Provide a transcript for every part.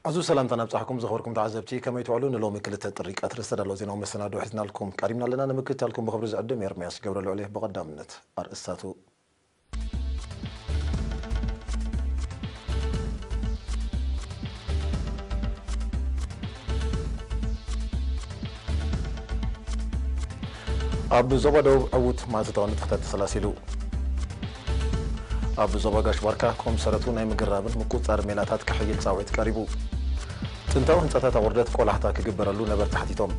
ዕዙዝ ሰላምታ ናብጻሕኩም ዝኸበርኩም ተዓዘብቲ፣ ከመይ ትውዕሉ? ንሎሚ ክልተ ጥሪ ቀትሪ ዝተዳለወ ዜናዊ መሰናድኦ ሒዝናልኩም ቀሪብና ኣለና። ንምክትታልኩም ብኽብሪ ዝዕድም ኤርምያስ ገብረልዑል እየ። ብቐዳምነት ኣርእስታቱ። ኣብ ዞባ ደቡብ ዕዉት ማእቶታዊ ንጥፈታት ተሰላሲሉ። ኣብ ዞባ ጋሽ ባርካ ኮምሰረቱ ናይ ምግራብን ምቁጽጻር ሜላታት ክሕይል ጻውዒት ቀሪቡ። ጥንታዊ ህንጻታት ኣቑርደት ቆላሕታ ክግበረሉ ነበርቲ ሓቲቶም።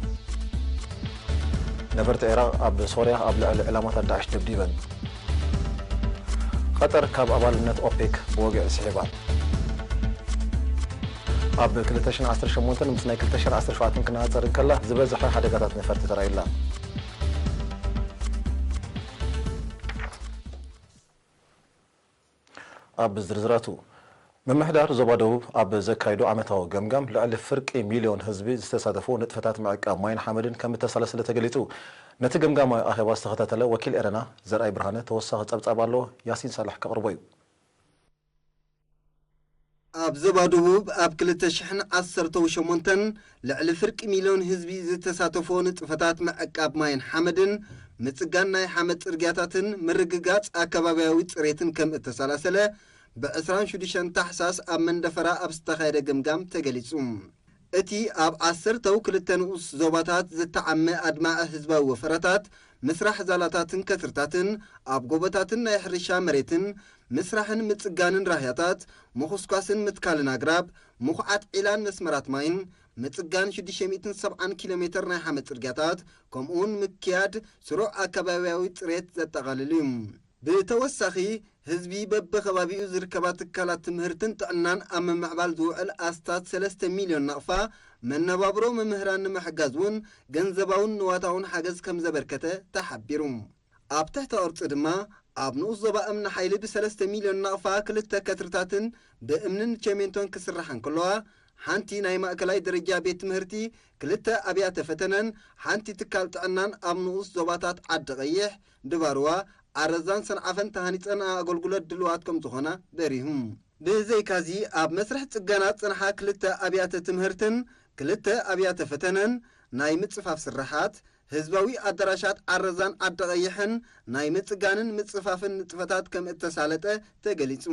ነበርቲ ዒራቕ ኣብ ሶርያ ኣብ ልዕሊ ዕላማታት ዳዕሽ ደብዲበን። ቐጠር ካብ ኣባልነት ኦፔክ ብወግዒ ስሒባ። ኣብ ክልተ ሽሕን ዓሰርተ ሸሞንተን ምስ ናይ ክልተ ሽሕን ዓሰርተ ሸውዓተን ክነጻጸር እንከላ ዝበዝሐ ሓደጋታት ነፈርቲ ተራእዩላ። ኣብ ዝርዝራቱ፣ ምምሕዳር ዞባ ደቡብ ኣብ ዘካይዶ ዓመታዊ ገምጋም ልዕሊ ፍርቂ ሚልዮን ህዝቢ ዝተሳተፎ ንጥፈታት ምዕቃብ ማይን ሓመድን ከም እተሳለሰለ ተገሊጹ። ነቲ ገምጋማዊ ኣኼባ ዝተኸታተለ ወኪል ኤረና ዘርኣይ ብርሃነ ተወሳኺ ጸብጻብ ኣለዎ። ያሲን ሳልሕ ከቕርቦ እዩ። ኣብ ዞባ ደቡብ ኣብ ክልተ ሽሕን ዓሰርተው ሸሞንተን ልዕሊ ፍርቂ ሚልዮን ህዝቢ ዝተሳተፎ ንጥፈታት ምዕቃብ ማይን ሓመድን፣ ምጽጋን ናይ ሓመድ ጽርግያታትን ምርግጋጽ ኣከባብያዊ ጽሬትን ከም እተሰላሰለ ብዕስራን ሽዱሽተን ታሕሳስ ኣብ መንደፈራ ኣብ ዝተኻየደ ገምጋም ተገሊጹ። እቲ ኣብ ዓሰርተው ክልተ ንኡስ ዞባታት ዝተዓመ ኣድማዒ ህዝባዊ ወፈራታት፣ ምስራሕ ዛላታትን ከትርታትን፣ ኣብ ጎቦታትን ናይ ሕርሻ መሬትን ምስራሕን ምጽጋንን ራህያታት፣ ምኹስኳስን ምትካልን ኣግራብ፣ ምኹዓት ዒላን መስመራት ማይን፣ ምጽጋን ሽዱሽተ ሚእትን ሰብዓን ኪሎ ሜተር ናይ ሓመድ ጽርግያታት፣ ከምኡውን ምክያድ ስሩዕ ኣከባብያዊ ጽሬት ዘጠቓልል እዩ። ብተወሳኺ፣ ህዝቢ በብኸባቢኡ ዝርከባ ትካላት ትምህርትን ጥዕናን ኣብ ምምዕባል ዝውዕል ኣስታት ሰለስተ ሚልዮን ናቕፋ መነባብሮ መምህራን ንምሕጋዝ እውን ገንዘባውን ንዋታውን ሓገዝ ከም ዘበርከተ ተሓቢሩ። ኣብ ትሕተ ቅርጺ ድማ፣ ኣብ ንኡስ ዞባ እምኒ ሓይሊ ብሰለስተ ሚልዮን ናቕፋ ክልተ ከትርታትን ብእምንን ቸሜንቶን ክስራሓ እንከለዋ፣ ሓንቲ ናይ ማእከላይ ደረጃ ቤት ትምህርቲ፣ ክልተ ኣብያተ ፈተነን ሓንቲ ትካል ጥዕናን ኣብ ንኡስ ዞባታት ዓዲ ቀይሕ፣ ድባርዋ፣ ዓረዛን ሰንዓፈን ተሃኒጸን ኣገልግሎት ድሉዋት ከም ዝኾና በሪሁ። ብዘይካዚ፣ ኣብ መስርሕ ጽገና ዝጸንሓ ክልተ ኣብያተ ትምህርትን ክልተ ኣብያተ ፈተነን ናይ ምጽፋፍ ስርሓት፣ ህዝባዊ ኣዳራሻት ዓረዛን ዓዲ ቀይሕን ናይ ምጽጋንን ምጽፋፍን ንጥፈታት ከም እተሳለጠ ተገሊጹ።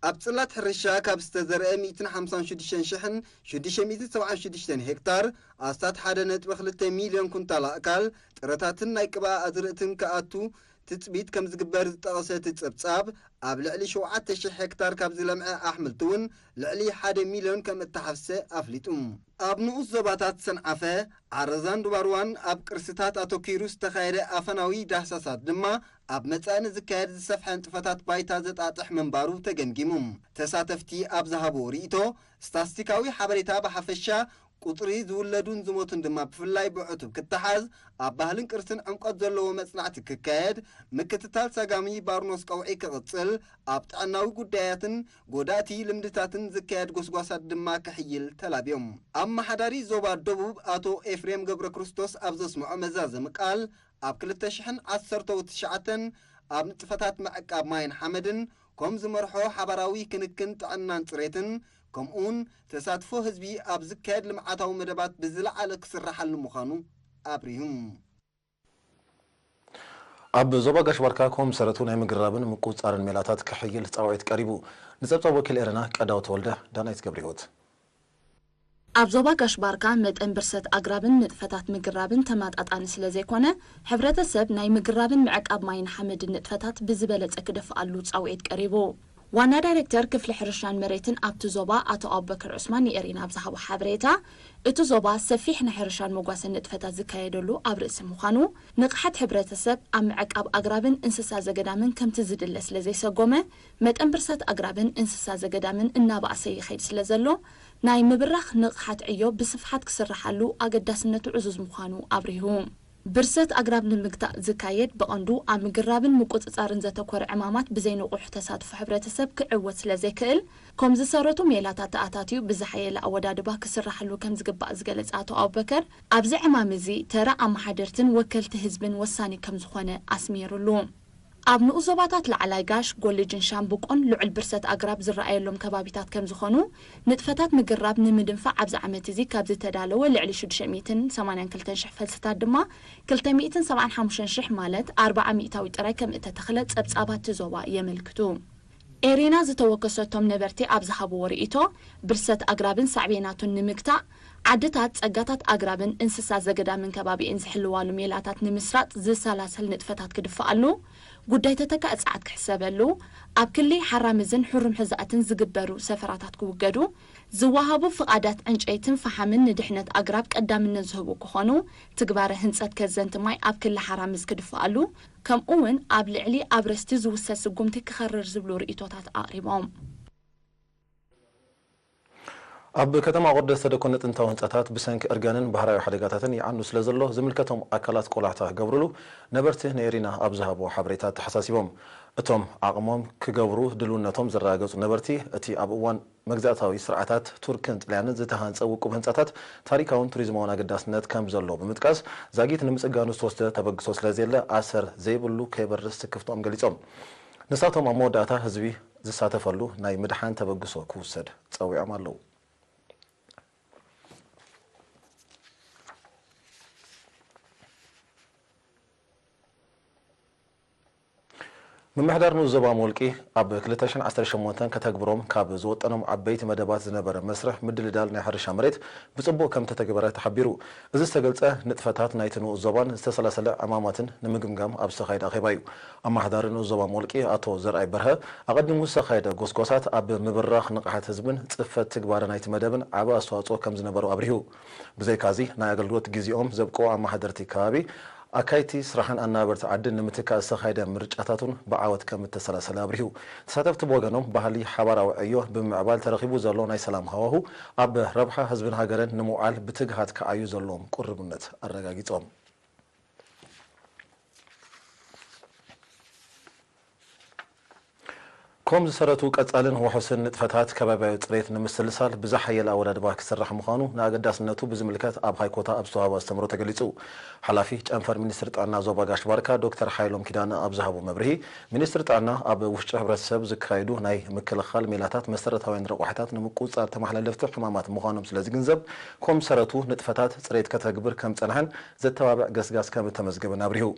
ኣብ ጽላት ሕርሻ ካብ ዝተዘርአ ሚእትን ሓምሳን ሽዱሽተን ሽሕን ሽዱሽተ ሚእትን ሰብዓን ሽዱሽተን ሄክታር፣ ኣስታት ሓደ ነጥቢ ክልተ ሚልዮን ኩንታል ኣእካል ጥረታትን ናይ ቅብኣ ኣዝርእትን ክኣቱ ትጽቢት ከም ዝግበር ዝጠቐሰ እቲ ጸብጻብ፣ ኣብ ልዕሊ ሸውዓተ ሽሕ ሄክታር ካብ ዝለምዐ ኣሕምልቲ እውን ልዕሊ ሓደ ሚልዮን ከም እተሓፍሰ ኣፍሊጡ። ኣብ ንኡስ ዞባታት ሰንዓፈ፣ ዓረዛን ዱባርዋን ኣብ ቅርስታት ኣተኲሩ ዝተኻየደ ኣፈናዊ ዳህሳሳት ድማ፣ ኣብ መጻኢ ንዝካየድ ዝሰፍሐ ንጥፈታት ባይታ ዘጣጥሕ ምንባሩ ተገምጊሙ። ተሳተፍቲ ኣብ ዝሃብዎ ርእይቶ፣ ስታስቲካዊ ሓበሬታ ብሓፈሻ፣ ቁጽሪ ዝውለዱን ዝሞቱን ድማ ብፍላይ ብዕቱብ ክተሓዝ፣ ኣብ ባህልን ቅርስን ዕምቆት ዘለዎ መጽናዕቲ ክካየድ፣ ምክትታል ሰጋሚ ባርኖስ ቀውዒ ክቕጽል፣ ኣብ ጥዕናዊ ጉዳያትን ጎዳእቲ ልምድታትን ዝካየድ ጎስጓሳት ድማ ክሕይል ተላብዮም። ኣመሓዳሪ ዞባ ደቡብ ኣቶ ኤፍሬም ገብረ ክርስቶስ ኣብ ዘስምዖ መዛዘሚ ቃል፣ ኣብ ክልተ ሽሕን ዓሰርተው ትሽዓተን ኣብ ንጥፈታት ምዕቃብ ማይን ሓመድን፣ ከም ዝመርሖ ሓባራዊ ክንክን ጥዕናን ጽሬትን፣ ከምኡውን ተሳትፎ ህዝቢ ኣብ ዝካየድ ልምዓታዊ መደባት ብዝለዓለ ክስራሓሉ ምዃኑ ኣብሪሁ። ኣብ ዞባ ጋሽ ባርካ ኮምሰረቱ ናይ ምግራብን ምቁጽጻርን ሜላታት ክሕይል ጻውዒት ቀሪቡ። ንጸብጻብ ወኪል ኤረና ቀዳው ተወልደ፣ ዳናይት ገብረህይወት። ኣብ ዞባ ጋሽ ባርካ መጠን ብርሰት ኣግራብን ንጥፈታት ምግራብን ተመጣጣኒ ስለ ዘይኮነ፣ ሕብረተሰብ ናይ ምግራብን ምዕቃብ ማይን ሓመድን ንጥፈታት ብዝበለጸ ክደፍኣሉ ጻውዒት ቀሪቡ። ዋና ዳይሬክተር ክፍሊ ሕርሻን መሬትን ኣብቲ ዞባ ኣቶ ኣቡበከር ዑስማን ንኤሪና ኣብ ዝሃቦ ሓበሬታ፣ እቲ ዞባ ሰፊሕ ናይ ሕርሻን መጓሰን ንጥፈታት ዝካየደሉ ኣብ ርእሲ ምዃኑ፣ ንቕሓት ሕብረተሰብ ኣብ ምዕቃብ ኣግራብን እንስሳ ዘገዳምን ከምቲ ዝድለ ስለ ዘይሰጎመ፣ መጠን ብርሰት ኣግራብን እንስሳ ዘገዳምን እናበኣሰ ይኸይድ ስለ ዘሎ፣ ናይ ምብራኽ ንቕሓት ዕዮ ብስፍሓት ክስርሓሉ ኣገዳስነቱ ዕዙዝ ምዃኑ ኣብሪሁ። ብርሰት ኣግራብ ንምግታእ ዝካየድ ብቐንዱ ኣብ ምግራብን ምቁጽጻርን ዘተኮረ ዕማማት ብዘይንቑሕ ተሳትፎ ሕብረተሰብ ክዕወት ስለ ዘይክእል፣ ከም ዝሰረቱ ሜላታት ተኣታትዩ ብዝሓየለ ኣወዳድባ ክስራሓሉ ከም ዝግባእ ዝገለጸ ኣቶ ኣቡበከር፣ ኣብዚ ዕማም እዚ ተራ ኣመሓደርትን ወከልቲ ህዝብን ወሳኒ ከም ዝኾነ ኣስሚሩሉ። ኣብ ንኡስ ዞባታት ላዕላይ ጋሽ፣ ጎልጅን ሻምብቆን ልዑል ብርሰት ኣግራብ ዝረኣየሎም ከባቢታት ከም ዝኾኑ፣ ንጥፈታት ምግራብ ንምድንፋዕ ኣብዚ ዓመት እዚ ካብ ዝተዳለወ ልዕሊ ሽዱሽተ ሚእትን ሰማንያን ክልተን ሽሕ ፈልስታት ድማ ክልተ ሚእትን ሰብዓን ሓሙሽተን ሽሕ ማለት ኣርብዓ ሚእታዊ ጥራይ ከም እተተኽለ ጸብጻባት እቲ ዞባ የመልክቱ። ኤሪና ዝተወከሰቶም ነበርቲ ኣብ ዝሃብዎ ርእይቶ፣ ብርሰት ኣግራብን ሳዕቤናቱን ንምግታእ፣ ዓድታት ጸጋታት ኣግራብን እንስሳ ዘገዳምን ከባቢኤን ዝሕልዋሉ ሜላታት ንምስራጽ ዝሰላሰል ንጥፈታት ክድፍኣሉ፣ ጉዳይ ተተካኢ ጸዓት ክሕሰበሉ፣ ኣብ ክሊ ሓራምዝን ሕሩም ሕዛእትን ዝግበሩ ሰፈራታት ክውገዱ፣ ዝወሃቡ ፍቓዳት ዕንጨይትን ፈሓምን ንድሕነት ኣግራብ ቀዳምነት ዝህቡ ክኾኑ፣ ትግባረ ህንጸት ከዘንቲ ማይ ኣብ ክሊ ሓራምዝ ክድፍኣሉ፣ ከምኡ እውን ኣብ ልዕሊ ኣብረስቲ ዝውሰድ ስጉምቲ ክኸርር ዝብሉ ርእይቶታት ኣቕሪቦም። ኣብ ከተማ ኣቑርደት ዝተደኮነ ጥንታዊ ህንጻታት ብሰንኪ እርጋንን ባህራዊ ሓደጋታትን ይዓኑ ስለ ዘሎ፣ ዝምልከቶም ኣካላት ቆላሕታ ክገብርሉ ነበርቲ ንኤሪና ኣብ ዝሃብዎ ሓበሬታ ኣተሓሳሲቦም። እቶም ዓቕሞም ክገብሩ ድልውነቶም ዘረጋገጹ ነበርቲ፣ እቲ ኣብ እዋን መግዛእታዊ ስርዓታት ቱርክን ጥልያንን ዝተሃንጸ ውቁብ ህንጻታት ታሪካውን ቱሪዝማውን ኣገዳስነት ከም ዘሎ ብምጥቃስ፣ ዛጊት ንምጽጋኑ ዝተወስደ ተበግሶ ስለ ዘየለ ኣሰር ዘይብሉ ከይበርስ ስክፍትኦም ገሊጾም። ንሳቶም ኣብ መወዳእታ ህዝቢ ዝሳተፈሉ ናይ ምድሓን ተበግሶ ክውሰድ ጸዊዖም ኣለዉ። ምምሕዳር ንኡስ ዞባ ሞልቂ ኣብ ክልተ ሽሕን ዓሰርተ ሸሞንተን ከተግብሮም ካብ ዝወጠኖም ዓበይቲ መደባት ዝነበረ መስርሕ ምድልዳል ናይ ሕርሻ መሬት ብጽቡቕ ከም ተተግበረ ተሓቢሩ። እዚ ዝተገልጸ ንጥፈታት ናይቲ ንኡስ ዞባን ዝተሰላሰለ ዕማማትን ንምግምጋም ኣብ ዝተኻየደ ኣኼባ እዩ። ኣመሓዳሪ ንኡስ ዞባ ሞልቂ ኣቶ ዘርኣይ በርሀ ኣቐዲሙ ዝተኻየደ ጎስጓሳት ኣብ ምብራኽ ንቕሓት ህዝብን ጽፈት ትግባረ ናይቲ መደብን ዓቢ ኣስተዋጽኦ ከም ዝነበሮ ኣብሪሁ። ብዘይካዚ ናይ ኣገልግሎት ግዜኦም ዘብቅዑ ኣመሓደርቲ ከባቢ ኣካይቲ ስራሕን ኣናበርቲ ዓድን ንምትካእ ዝተኻየደ ምርጫታት እውን ብዓወት ከም እተሰላሰለ ኣብሪሁ። ተሳተፍቲ ብወገኖም ባህሊ ሓባራዊ ዕዮ ብምምዕባል ተረኺቡ ዘሎ ናይ ሰላም ሃዋሁ ኣብ ረብሓ ህዝብን ሃገርን ንምውዓል ብትግሃት ክዓዩ ዘለዎም ቁርብነት ኣረጋጊጾም። ኮም ዝሰረቱ ቀጻልን ውሑስን ንጥፈታት ከባብያዊ ጽሬት ንምስልሳል ብዝሓየለ ኣወዳድባ ክስራሕ ምዃኑ ንኣገዳስነቱ ብዝምልከት ኣብ ሃይኮታ ኣብ ዝተዋህበ ኣስተምህሮ ተገሊጹ። ሓላፊ ጨንፈር ሚኒስትሪ ጥዕና ዞባ ጋሽ ባርካ ዶክተር ሓይሎም ኪዳነ ኣብ ዝሃቦ መብርሂ፣ ሚኒስትሪ ጥዕና ኣብ ውሽጢ ሕብረተሰብ ዝካየዱ ናይ ምክልኻል ሜላታት መሰረታውያን ረቋሒታት ንምቁጽጻር ተመሓላለፍቲ ሕማማት ምዃኖም ስለ ዝግንዘብ፣ ኮም ዝሰረቱ ንጥፈታት ጽሬት ከተግብር ከም ዝጸንሐን ዘተባብዕ ገስጋስ ከም እተመዝገበን ኣብሪሁ።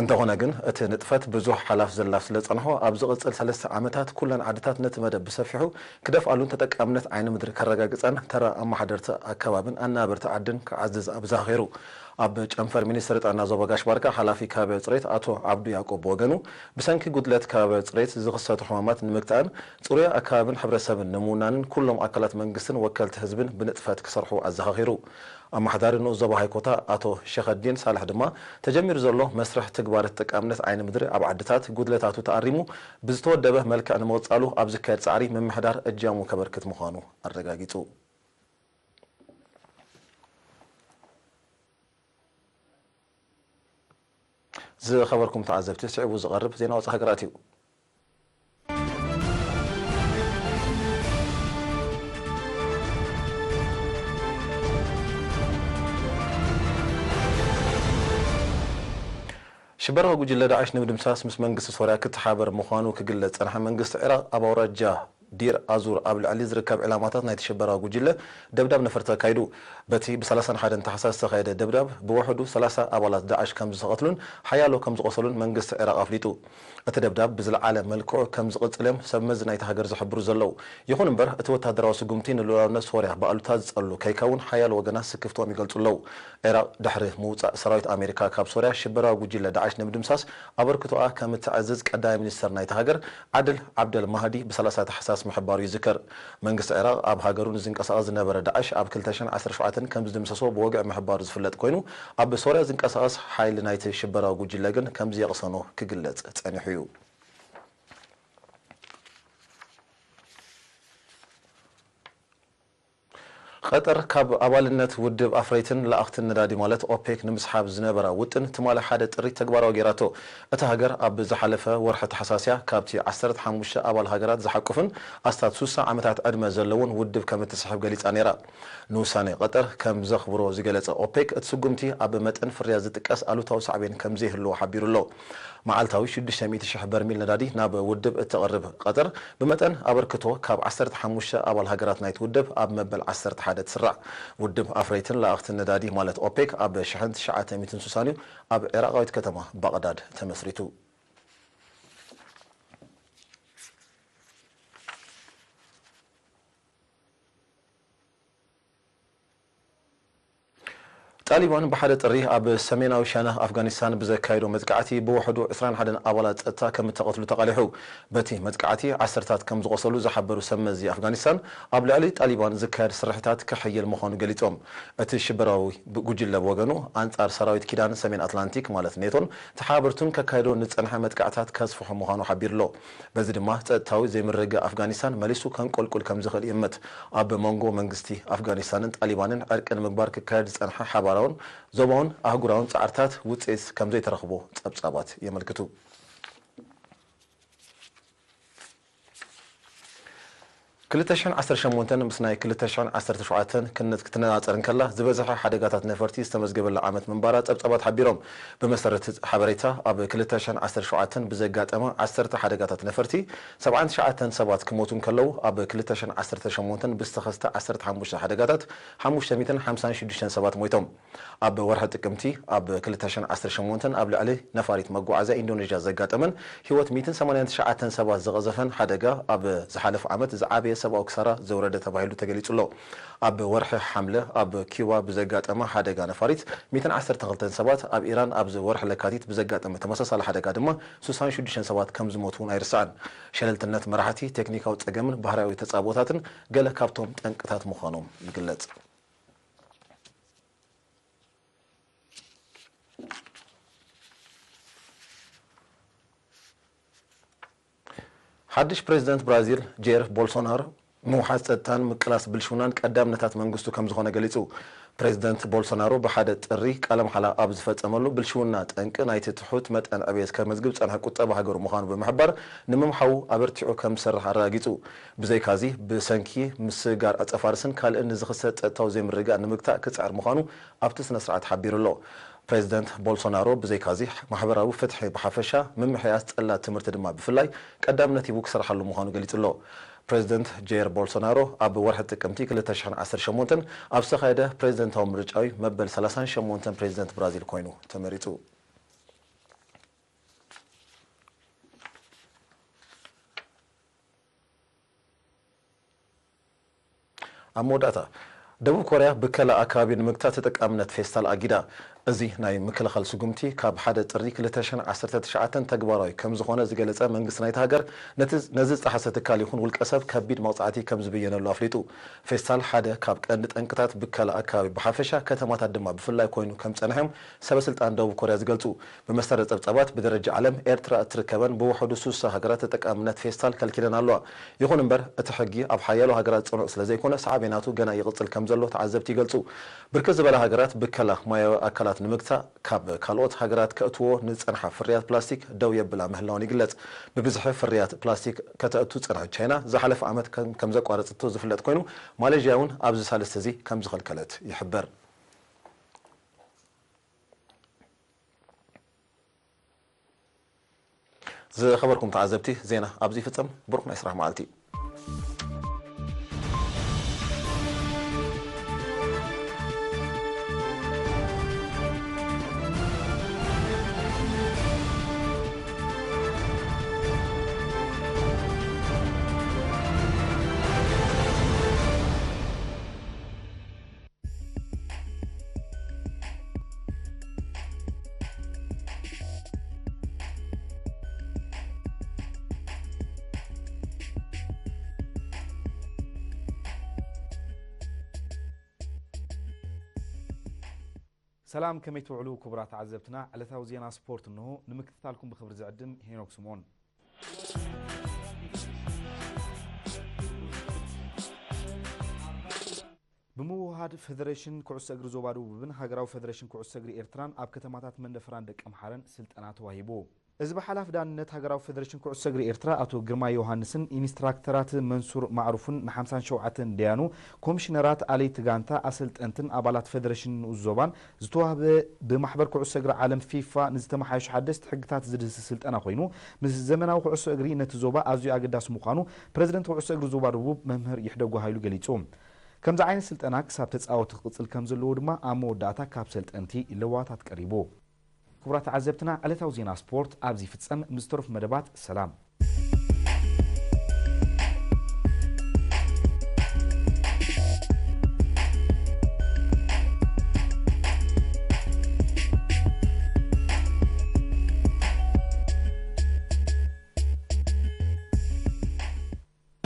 እንተኾነ ግን፣ እቲ ንጥፈት ብዙሕ ሓላፍ ዘላፍ ስለ ዝጸንሖ፣ ኣብ ዝቕጽል ሰለስተ ዓመታት ኩለን ዓድታት ነቲ መደብ ብሰፊሑ ክደፍኣሉን ተጠቃምነት ዓይኒ ምድሪ ከረጋግጻን ተራ ኣመሓደርቲ ኣከባብን ኣናበርቲ ዓድን ክዓዝዝ ኣብ ዝሃኺሩ። ኣብ ጨንፈር ሚኒስትሪ ጥዕና ዞባ ጋሽ ባርካ ሓላፊ ከባብያዊ ጽሬት ኣቶ ዓብዱ ያዕቆብ ብወገኑ፣ ብሰንኪ ጉድለት ከባብያዊ ጽሬት ዝኽሰቱ ሕማማት ንምግታእን ጽሩይ ኣከባብን ሕብረተሰብን ንምውናንን ኩሎም ኣካላት መንግስትን ወከልቲ ህዝብን ብንጥፈት ክሰርሑ ኣዘኻኺሩ። ኣመሓዳሪ ንኡስ ዞባ ሃይኮታ ኣቶ ሸኸዲን ሳልሕ ድማ፣ ተጀሚሩ ዘሎ መስርሕ ትግባረ ተጠቃምነት ዓይኒ ምድሪ ኣብ ዓድታት ጉድለታቱ ተኣሪሙ ብዝተወደበ መልክዕ ንምቕጻሉ ኣብ ዝካየድ ጻዕሪ ምምሕዳር እጃሙ ከበርክት ምዃኑ ኣረጋጊጹ። ዝኸበርኩም ተዓዘብቲ፣ ስዒቡ ዝቐርብ ዜና ወጻኢ ሃገራት እዩ። ሽበራዊ ጉጅለ ዳዕሽ ንምድምሳስ ምስ መንግስቲ ሶርያ ክተሓበር ምዃኑ ክግለጽ ጸንሐ። መንግስቲ ዒራቕ ኣብ ኣውራጃ ዲር ኣዙር ኣብ ልዕሊ ዝርከብ ዕላማታት ናይቲ ሽበራዊ ጉጅለ ደብዳብ ነፈርቲ ኣካይዱ። በቲ ብ ሰላሳን ሓደን ታሕሳስ ዝተኻየደ ደብዳብ ብውሕዱ ሰላሳ ኣባላት ዳዕሽ ከም ዝተቐትሉን ሓያሎ ከም ዝቖሰሉን መንግስቲ ዒራቕ ኣፍሊጡ። እቲ ደብዳብ ብዝለዓለ መልክዑ ከም ዝቕጽል እዮም ሰብ መዚ ናይቲ ሃገር ዝሕብሩ ዘለዉ። ይኹን እምበር፣ እቲ ወተሃደራዊ ስጉምቲ ንልኡላውነት ሶርያ ብኣሉታ ዝጸሉ ከይከውን ሓያሎ ወገናት ስክፍትኦም ይገልጹ ኣለዉ። ዒራቕ ድሕሪ ምውጻእ ሰራዊት ኣሜሪካ ካብ ሶርያ ሽበራዊ ጉጅለ ዳዕሽ ንምድምሳስ ኣበርክቶኣ ከም እተዕዝዝ ቀዳማይ ሚኒስተር ናይታ ሃገር ዓድል ዓብደል ማህዲ ብ ሰላሳ ታሕሳስ ምሕባሩ ይዝከር። መንግስቲ ዒራቕ ኣብ ሃገሩ ንዝንቀሳቐስ ዝነበረ ዳዕሽ ኣብ ክልተ ሽሕን ዓሰርተ ሸውዓተን ከም ዝድምሰሶ ብወግዒ ምሕባሩ ዝፍለጥ ኮይኑ፣ ኣብ ሶርያ ዝንቀሳቐስ ሓይሊ ናይቲ ሽበራዊ ጉጅለ ግን ከም ዝየቕሰኖ ክግለጽ ጸኒሑ እዩ። ቀጠር ካብ ኣባልነት ውድብ ኣፍረይትን ለኣኽትን ነዳዲ ማለት ኦፔክ ንምስሓብ ዝነበራ ውጥን ትማሊ ሓደ ጥሪ ተግባራዊ ገይራቶ። እታ ሃገር ኣብ ዝሓለፈ ወርሒ ታሕሳስ እያ ካብቲ ዓሰርተ ሓሙሽተ ኣባል ሃገራት ዝሓቁፍን ኣስታት ሱሳ ዓመታት ዕድመ ዘለዎን ውድብ ከም እትስሕብ ገሊጻ ነይራ። ንውሳኔ ቀጠር ከም ዘኽብሮ ዝገለጸ ኦፔክ፣ እቲ ስጉምቲ ኣብ መጠን ፍርያት ዝጥቀስ ኣሉታዊ ሳዕቤን ከም ዘይህልዎ ሓቢሩ ኣሎ። መዓልታዊ ሽዱሽተ ሚእቲ ሽሕ በርሚል ነዳዲ ናብ ውድብ እተቕርብ ቀጠር፣ ብመጠን ኣበርክቶ ካብ ዓሰርተ ሓሙሽተ ኣባል ሃገራት ናይቲ ውድብ ኣብ መበል ዓሰርተ ሓደ ትስራዕ። ውድብ ኣፍረይትን ለኣኽትን ነዳዲ ማለት ኦፔክ ኣብ ሽሕን ትሽዓተ ሚእትን ስሳን እዩ ኣብ ዒራቓዊት ከተማ ባቕዳድ ተመስሪቱ። ጣሊባን ብሓደ ጥሪ ኣብ ሰሜናዊ ሸነኽ ኣፍጋኒስታን ብዘካየዶ መጥቃዕቲ ብውሕዱ ዕስራን ሓደን ኣባላት ጸጥታ ከም እተቐትሉ ተቓሊሑ። በቲ መጥቃዕቲ ዓሰርታት ከም ዝቖሰሉ ዝሓበሩ ሰብ መዚ ኣፍጋኒስታን፣ ኣብ ልዕሊ ጣሊባን ዝካየድ ስርሒታት ክሕይል ምዃኑ ገሊጾም። እቲ ሽበራዊ ብ-፣ ጉጅለ ብወገኑ፣ ኣንጻር ሰራዊት ኪዳን ሰሜን ኣትላንቲክ ማለት ኔቶን ተሓባበርቱን ከካይዶ ንጸንሐ መጥቃዕታት ከስፍሖ ምዃኑ ሓቢሩ ኣሎ። በዚ ድማ ጸጥታዊ ዘይምርግጋእ ኣፍጋኒስታን መሊሱ ከንቆልቁል ከም ዝኽእል ይእመት። ኣብ መንጎ መንግስቲ ኣፍጋኒስታንን ጣሊባንን ዕርቂ ንምግባር ክካየድ ዝጸንሐ ሓባራውን ዞባውን ኣህጉራውን ጻዕርታት ውጽኢት ከም ዘይተረኽቦ ጸብጻባት የመልክቱ። ክልተ ሽሕን ዓሰርተ ሸሞንተን ምስ ናይ ክልተ ሽሕን ዓሰርተ ሸውዓተን ክነት ክትነጻጸር እንከላ፣ ዝበዝሐ ሓደጋታት ነፈርቲ ዝተመዝገበላ ዓመት ምንባራ ጸብጻባት ሓቢሮም። ብመሰረት ሓበሬታ፣ ኣብ ክልተ ሽሕን ዓሰርተ ሸውዓተን ብዘጋጠመ ዓሰርተ ሓደጋታት ነፈርቲ፣ ሰብዓን ትሽዓተን ሰባት ክሞቱ እንከለዉ፣ ኣብ ክልተ ሽሕን ዓሰርተ ሸሞንተን ብዝተኸስተ ዓሰርተ ሓሙሽተ ሓደጋታት፣ ሓሙሽተ ሚእትን ሓምሳን ሽዱሽተን ሰባት ሞይቶም። ኣብ ወርሒ ጥቅምቲ፣ ኣብ ክልተ ሽሕን ዓሰርተ ሸሞንተን ኣብ ልዕሊ ነፋሪት መጓዓዝያ ኢንዶኔዥያ ዘጋጠመን ህይወት ሚእትን ሰማንያን ትሽዓተን ሰባት ዝቐዘፈን ሓደጋ፣ ኣብ ዝሓለፈ ዓመት ዝዓበየ ሰብኣዊ ክሳራ ዘውረደ ተባሂሉ ተገሊጹ ኣሎ። ኣብ ወርሒ ሓምለ፣ ኣብ ኪዩባ ብዘጋጠመ ሓደጋ ነፋሪት ሚእትን ዓሰርተ ክልተን ሰባት፣ ኣብ ኢራን ኣብዚ ወርሒ ለካቲት ብዘጋጠመ ተመሳሳሊ ሓደጋ ድማ ስሳን ሽዱሽተን ሰባት ከም ዝሞቱ እውን ኣይርሳዕን። ሸለልትነት መራሕቲ፣ ቴክኒካዊ ጸገምን ባህርያዊ ተጻብኦታትን ገለ ካብቶም ጠንቅታት ምዃኖም ይግለጽ። ሓድሽ ፕሬዚደንት ብራዚል ጄር ቦልሶናሮ ምውሓስ ጸጥታን ምቅላስ ብልሽውናን ቀዳምነታት መንግስቱ ከም ዝኾነ ገሊጹ። ፕሬዚደንት ቦልሶናሮ ብሓደ ጥሪ ቃለ መሓላ ኣብ ዝፈጸመሉ፣ ብልሽውና ጠንቂ ናይቲ ትሑት መጠን ዕብየት ከመዝግብ ጸንሐ ቁጠባ ሃገሩ ምዃኑ ብምሕባር፣ ንምምሓዉ ኣበርቲዑ ከም ዝሰርሕ ኣረጋጊጹ። ብዘይካዚ፣ ብሰንኪ ምስግጋር ዕጸ ፋርስን ካልእን ንዝኽሰት ጸጥታዊ ዘይምርግጋእ ንምግታእ ክጽዕር ምዃኑ ኣብቲ ስነ ስርዓት ሓቢሩ ኣሎ። ፕሬዚደንት ቦልሶናሮ ብዘይካዚ፣ ማሕበራዊ ፍትሒ ብሓፈሻ፣ ምምሕያሽ ጽላት ትምህርቲ ድማ ብፍላይ ቀዳምነት ሂቡ ክሰርሓሉ ምዃኑ ገሊጹ ኣሎ። ፕሬዚደንት ጄር ቦልሶናሮ ኣብ ወርሒ ጥቅምቲ ክልተ ሽሕን ዓሰርተ ሸሞንተን ኣብ ዝተኻየደ ፕሬዚደንታዊ ምርጫዊ መበል ሰላሳን ሸሞንተን ፕሬዚደንት ብራዚል ኮይኑ ተመሪጹ። ኣብ መወዳእታ፣ ደቡብ ኮርያ ብከላ ኣከባቢ ንምግታእ ተጠቃምነት ፌስታል ኣጊዳ። እዚ ናይ ምክልኻል ስጉምቲ ካብ ሓደ ጥሪ ክልተ ሽሕን ዓሰርተ ትሽዓተን ተግባራዊ ከም ዝኾነ ዝገለጸ መንግስቲ ናይቲ ሃገር፣ ነቲ፣ ነዚ ዝጠሓሰ ትካል ይኹን ውልቀ ሰብ ከቢድ መቕጻዕቲ ከም ዝብየነሉ ኣፍሊጡ። ፌስታል ሓደ ካብ ቀንዲ ጠንቅታት ብከላ ኣከባቢ ብሓፈሻ ከተማታት ድማ ብፍላይ ኮይኑ ከም ጸንሐ እዮም ሰበ ስልጣን ደቡብ ኮርያ ዝገልጹ። ብመሰረት ጸብጻባት ብደረጃ ዓለም ኤርትራ እትርከበን ብውሕዱ ሱሳ ሃገራት ተጠቃምነት ፌስታል ከልኪለን ኣለዋ። ይኹን እምበር እቲ ሕጊ ኣብ ሓያሎ ሃገራት ጽኑዕ ስለ ዘይኮነ ሳዕቤናቱ ገና ይቕጽል ከም ዘሎ ተዓዘብቲ ይገልጹ። ብርክት ዝበላ ሃገራት ብከላ ማያዊ ኣካላት ንምግታእ ካብ ካልኦት ሃገራት ከእትዎ ንዝጸንሓ ፍርያት ፕላስቲክ ደው የብላ ምህላውን ይግለጽ። ብብዝሒ ፍርያት ፕላስቲክ ከተእቱ ዝጸንሐት ቻይና ዝሓለፈ ዓመት ከም፣ ከም ዘቋረጸቶ ዝፍለጥ ኮይኑ፣ ማሌዥያ እውን ኣብዚ ሳልስቲ እዚ ከም ዝኸልከለት ይሕበር። ዝኸበርኩም ተዓዘብቲ፣ ዜና ኣብዚ ይፍጸም። ብሩኽ ናይ ስራሕ መዓልቲ። ሰላም፣ ከመይ ትውዕሉ ክቡራት ተዓዘብትና? ዕለታዊ ዜና ስፖርት እንሆ፣ ንምክትታልኩም ብኽብሪ ዝዕድም ሄኖክ ስምኦን። ብምውህሃድ ፌደሬሽን ኩዕሶ እግሪ ዞባ ደቡብን ሃገራዊ ፌደሬሽን ኩዕሶ እግሪ ኤርትራን ኣብ ከተማታት መንደፈራን ደቀምሓረን ስልጠና ተዋሂቡ። እዚ ብሓላፊ ዳንነት ሃገራዊ ፌደሬሽን ኩዕሶ እግሪ ኤርትራ ኣቶ ግርማይ ዮሃንስን ኢንስትራክተራት መንሱር ማዕሩፍን ንሓምሳን ሸውዓተን ደያኑ ኮሚሽነራት ኣለይቲ ጋንታ ኣሰልጠንትን ኣባላት ፌደሬሽን ንኡስ ዞባን ዝተዋህበ ብማሕበር ኩዕሶ እግሪ ዓለም ፊፋ ንዝተመሓየሹ ሓደስቲ ሕግታት ዝድህስስ ስልጠና ኮይኑ ምስ ዘመናዊ ኩዕሶ እግሪ ነቲ ዞባ ኣዝዩ ኣገዳሲ ምዃኑ ፕረዚደንት ኩዕሶ እግሪ ዞባ ደቡብ መምህር ይሕደጉ ሃይሉ ገሊጹ። ከምዚ ዓይነት ስልጠና ክሳብ ተጻወቲ ክቕጽል ከም ዘለዎ ድማ ኣብ መወዳእታ ካብ ሰልጠንቲ ለዋታት ቀሪቡ። ክቡራት ተዓዘብትና ዕለታዊ ዜና ስፖርት ኣብዚ ይፍጸም። ምስ ተረፉ መደባት ሰላም።